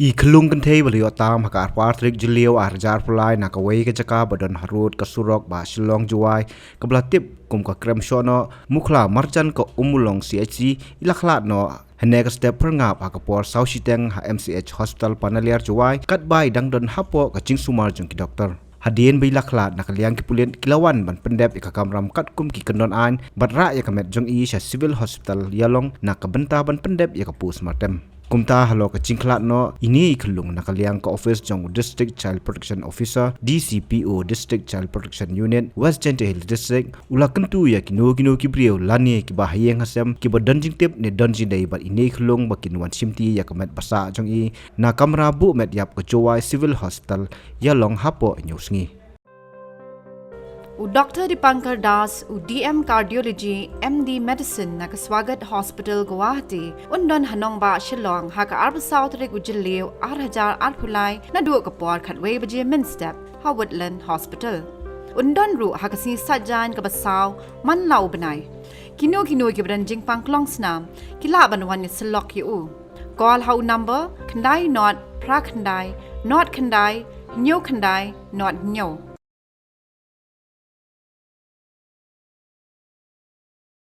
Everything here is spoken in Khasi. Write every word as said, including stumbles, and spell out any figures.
I khyllung kynthei ba la ïoh tam ha ka arphew ar tarik Jylliew arhajar arphew lai na kawei ka jaka ba don harud ka surok ba Shillong Jowai, kaba la tip kum ka Krem Shono, Mukhla Marjan ka Ummulong C H C, i la khlad noh hynne ka step phyrngap ha ka por saw shiteng ha M C H Hospital Panaliar Jowai, katba i dang don hapoh ka jingsumar jong ki doktor. Hadien ba i la khlad, na ka liang ki pulit ki la wan ban pyndep ïa ka kamram katkum ki kyndon aiñ bad rah ïa ka met jong i sha Civil Hospital Ïalong na ka bynta ban pyndep ïa ka postmortem. Kumta halor ka jingkhlad noh ine i khyllung, na ka liang ka office jong u District Child Protection Officer, D C P O, District Child Protection Unit, West Jaintia Hills District, u la kyntu ïa kino kino ki briew lane kiba ha ïing ha sem kiba don jingtip ne don jingdei bad ine i khyllung ba kin wan shimti ïa ka met ba sah jong i na kamra buh met ïap ka Jowai Civil Hospital Ïalong hapoh hynñiew sngi. U Doctor Dipankar Das, u D M Cardiology, M D Medicine na ka Swagat Hospital, Guwahati, un don ha nongbah Shillong ha ka arphew saw tarik u Jylliew arhajar arphew lai, naduh ka por khatwei baje mynstep ha Woodland Hospital. Un don ruh ha ka sngi Saitjaiñ kaba saw man la u bnai. Kino kino kiba don jingpang klong snam ki lah ban wan ïasyllok ïa u. Call ha u number khyndai not phra khyndai not khyndai hynñiew khyndai not hynñiew.